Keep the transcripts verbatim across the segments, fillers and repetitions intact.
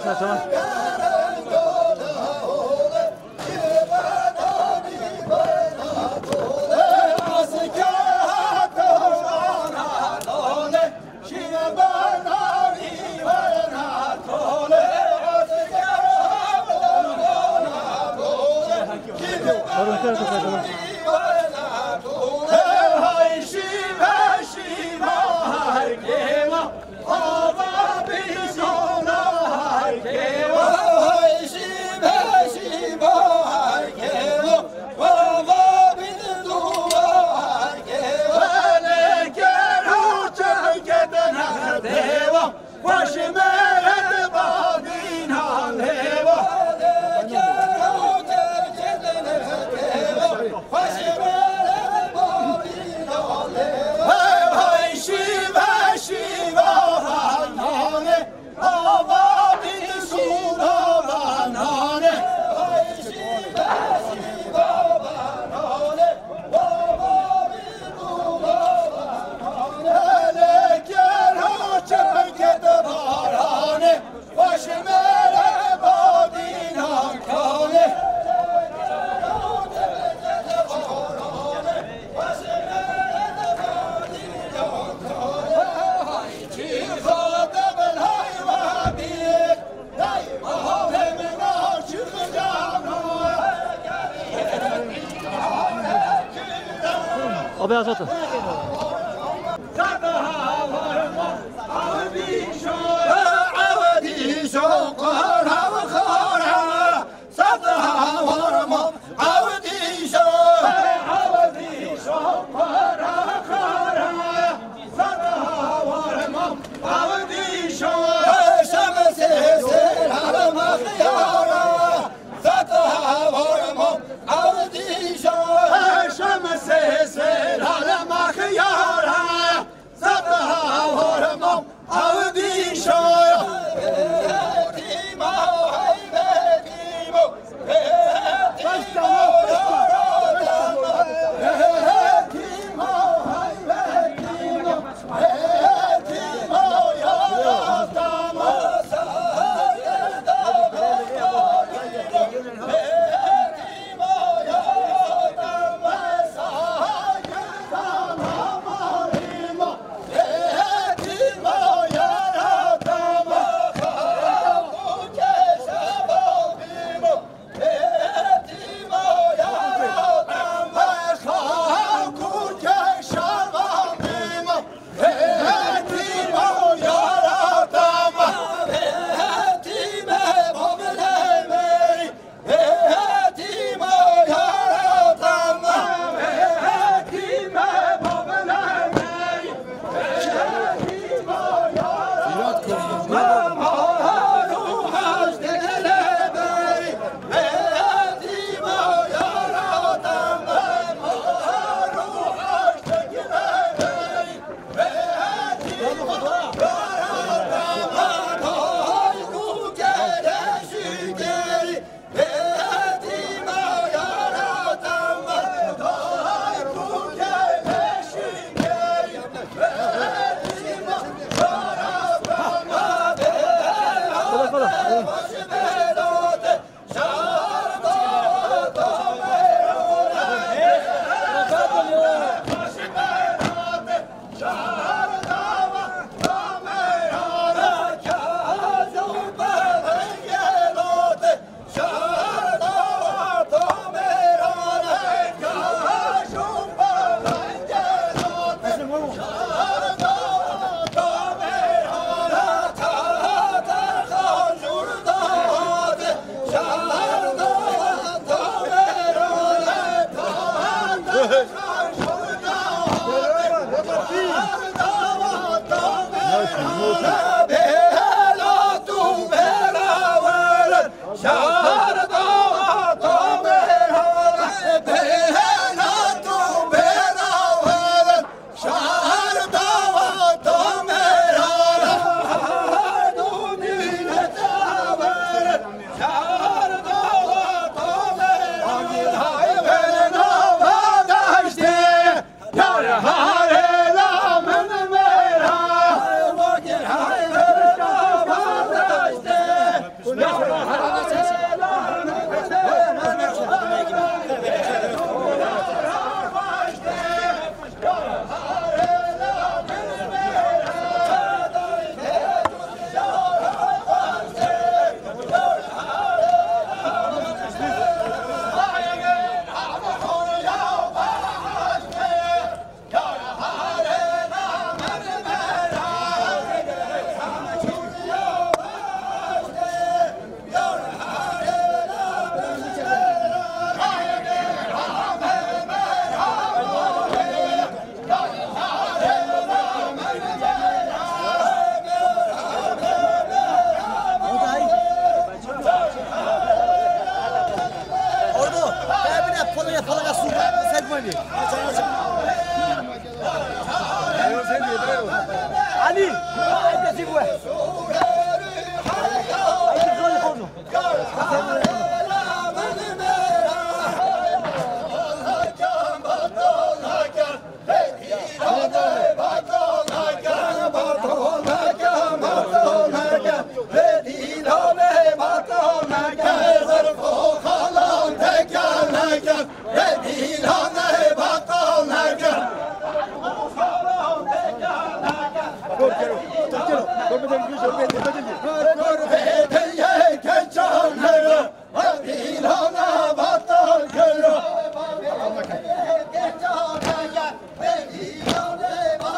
Tamam. Abi Azat.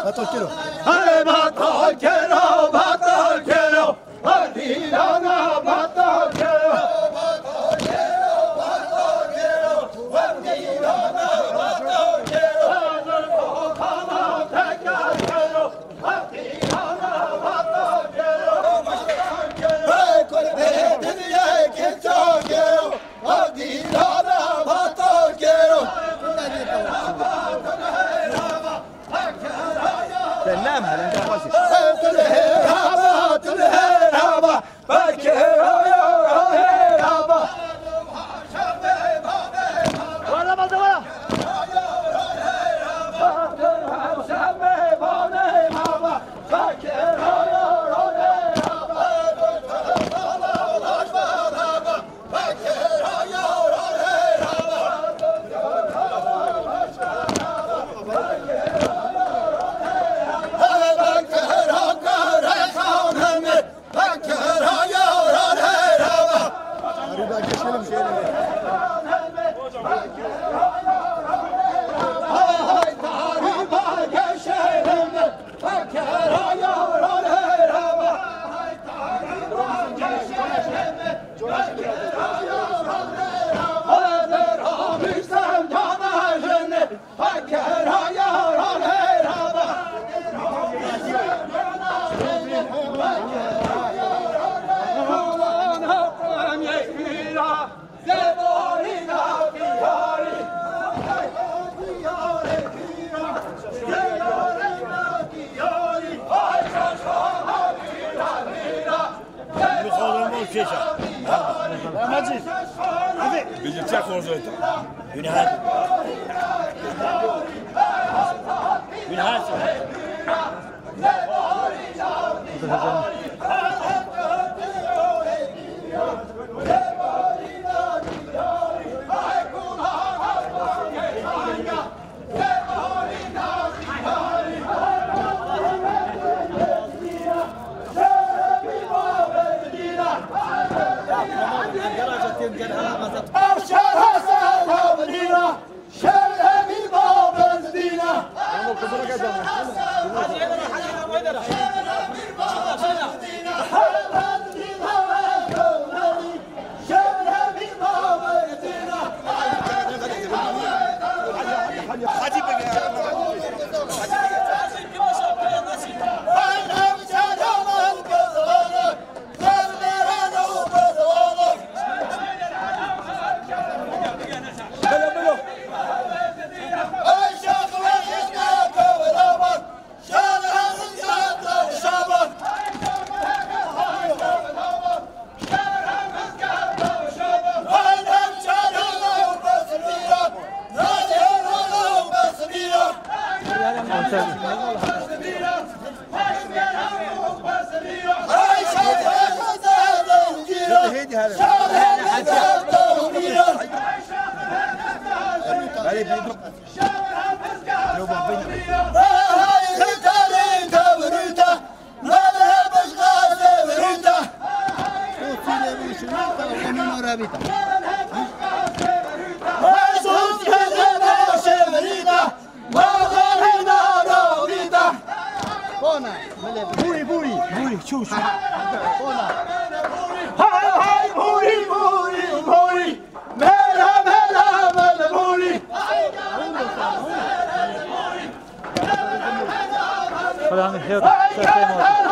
Batal kero. Hey, batal kero, batal kero. Batal kero, batal kero. Selam, helen de basit. Bêje çi xozeta? Hûn her. Hûn her. Bona, bûrî, bûrî, bûrî, çû, çû. Bona. Hay, hay, bûrî, bûrî, bûrî. Mela, mela, mela, bûrî. Xwedê hemî xêr, ser xêr, mala.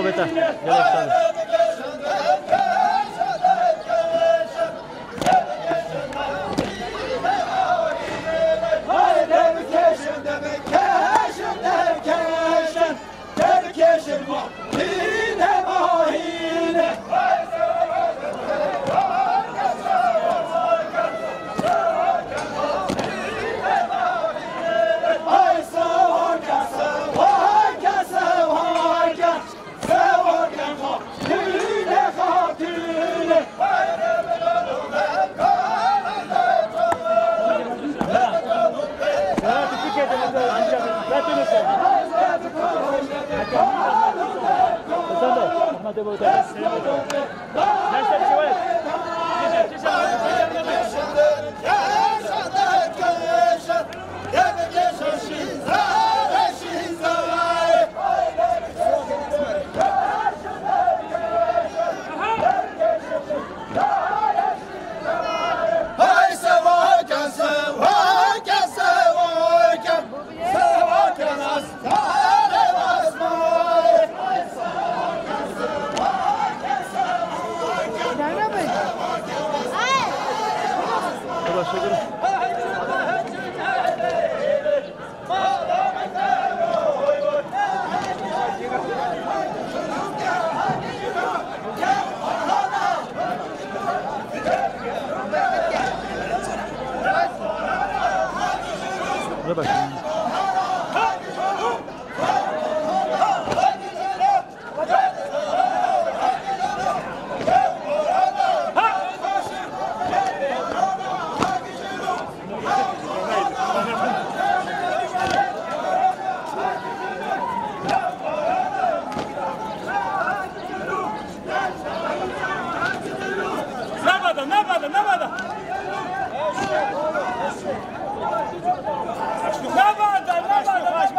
Beta, gel aşağıda. Navada, navada, navada. Navada, navada, navada.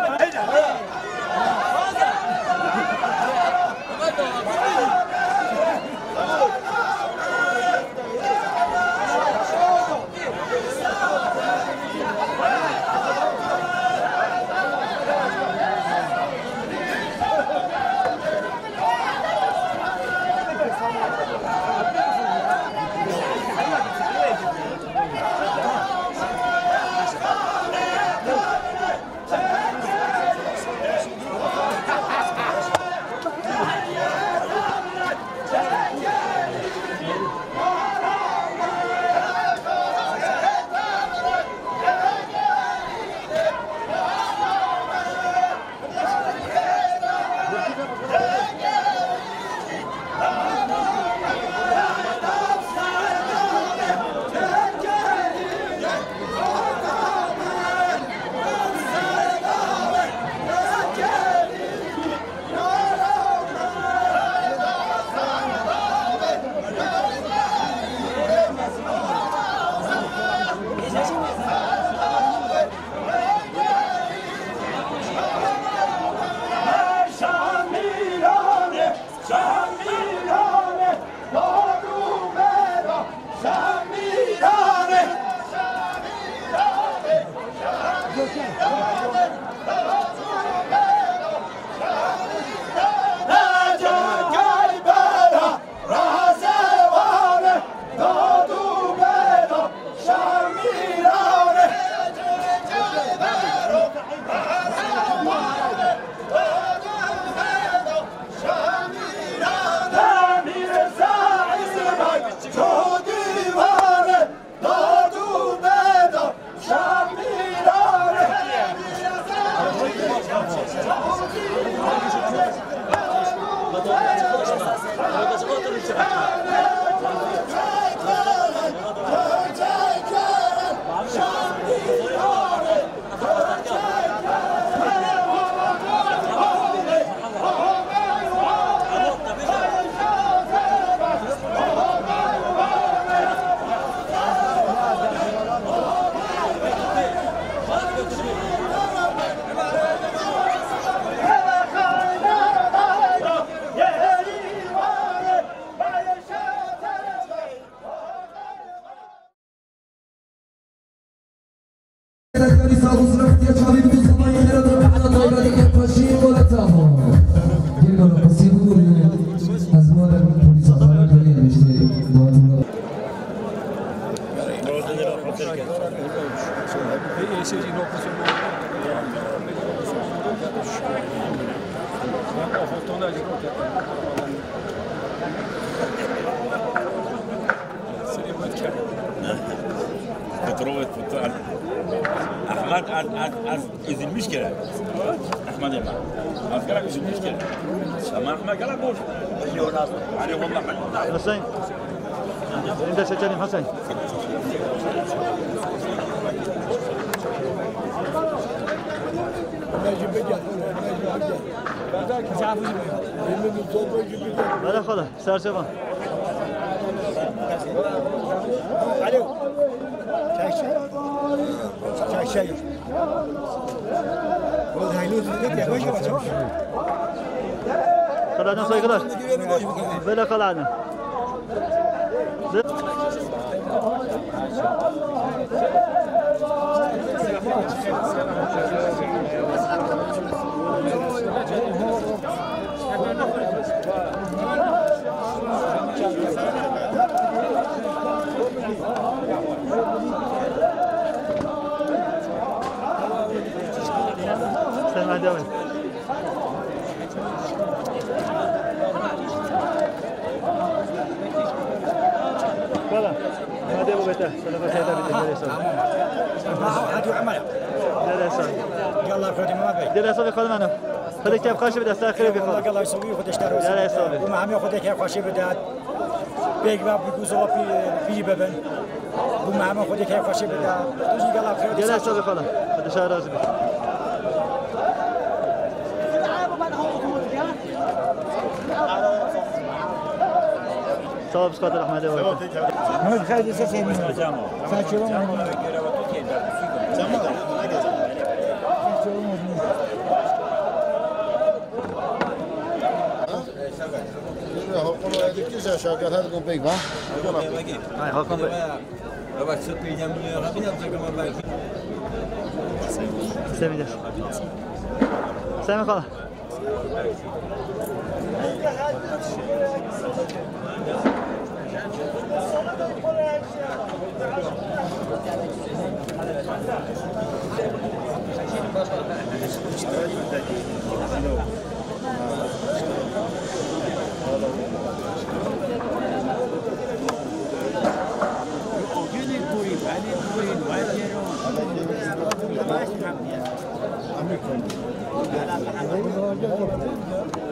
Petrol, petrol. Ahmet, az, az, az üzülmüş kere. Ahmet Ema. Az kere üzülmüş kere. Ama Ahmet kere boş. Hani vallahi. Hüseyin. Elinde seçelim Hüseyin. Bana kadar. Serçe bak. Alo. Çek, çek. Çek, çek. Kaladan saygılar. Böyle kaladan. Sen hadi abi. Voilà. Hadi bu bete. Sana başarılar bir kere sor. Hadi Ömer. Gel sen. Gel Allah korusun Ömer Bey. Gel sen bir kadın hanım. Hadi keyf kaşı bir de sen kırı bir kadın. Gel sen bir. Bu Muhammed Hoca keyf kaşı bir de. Bek ve bu kuzu bir, bir beben. Bu Muhammed Hoca keyf kaşı bir de. Tuji gel Allah korusun. Gel sen bir kadın. Hadi şahı razı bir. Sağ ol, Mustafa Ahmet'e bak. Mehmet Xeyr dese senin. Sen çabuk mu? Hay, Hakan Bey. Semih de. Semih hala.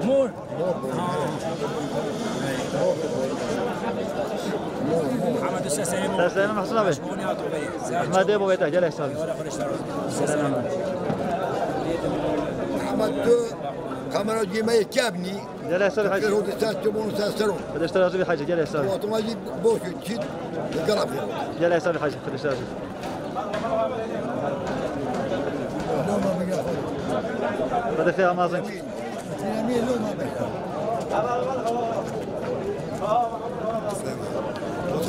Mor. Seslerinden Mahsun abi. Ahmet Bey, bu gel hesabı. Selam. Ahmet, tu kamera cimeye kebni. Gel hesabı hacı. Kırk otuz saat, tu bunu sen serun. Kardeşler hazır bir hacı, gel hesabı. Otomacı boş, çit, gel abi. Gel hesabı hacı, kardeşler hazır. Hadi, Ramazan.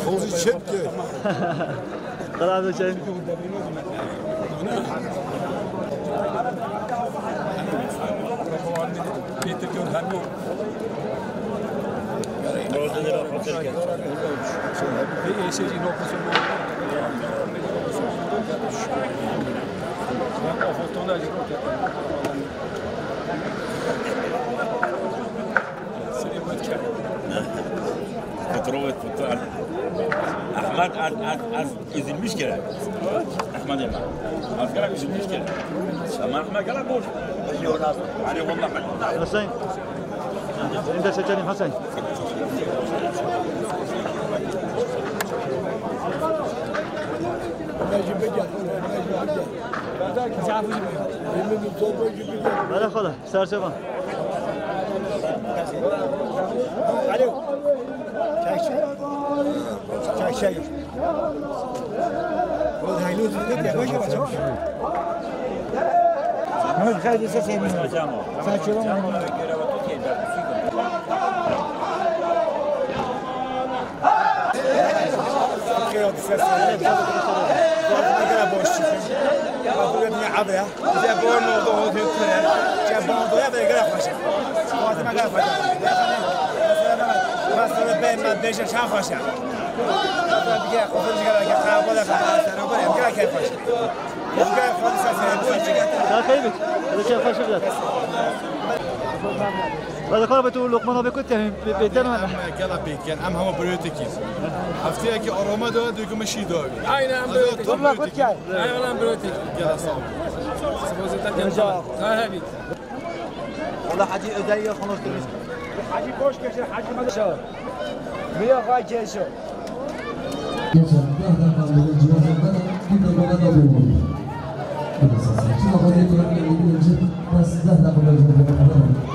Hozî çepke. Qala çay. Petrol, petrol. Ahmet, az, az, az üzülmüş kere. Ahmet Ema. Az kere üzülmüş kere. Ama Ahmet kere boş. Hani vallahi. Hüseyin. Elinde seçelim Hüseyin. Merhaba, Serçe bak. Alo. Çay, çay. Çay, çay. Mehmet Xeyr dese senin. Sen çöre mi? Xeyr dese senin. Boğazıma göre boş çıkın. Bak, bu ne abi ya? Bize born oldu, o hükmüne. Şey, born oldu ya, böyle göre koşa. Boğazıma göre koşa. Mesela ben, ben beşe şah koşa. Mesela bir kere koşa, bir kere koşa. Daha keyfik. Hadi keyfa şirdet. Hadi kar betu Lokman abi kut yani beten mi? Em gela pêken, em hema birêtekî. Hefteyekî arame de duygu meşî dawi. Aynen, em birêtekî. Valla kut yani. Aynen, em birêtekî. Gela sağ ol. Sağ ol. Sağ ol. Wala Hecî Özel ya xulostirî. Hecî boş geçir, Hecî Medeşa. Miya xay keşo. Geçen deh dakika bile cihazı bana bir dakika da bulundu. Nasıl? Şimdi hadi bir dakika önce bas deh dakika bile cihazı bana.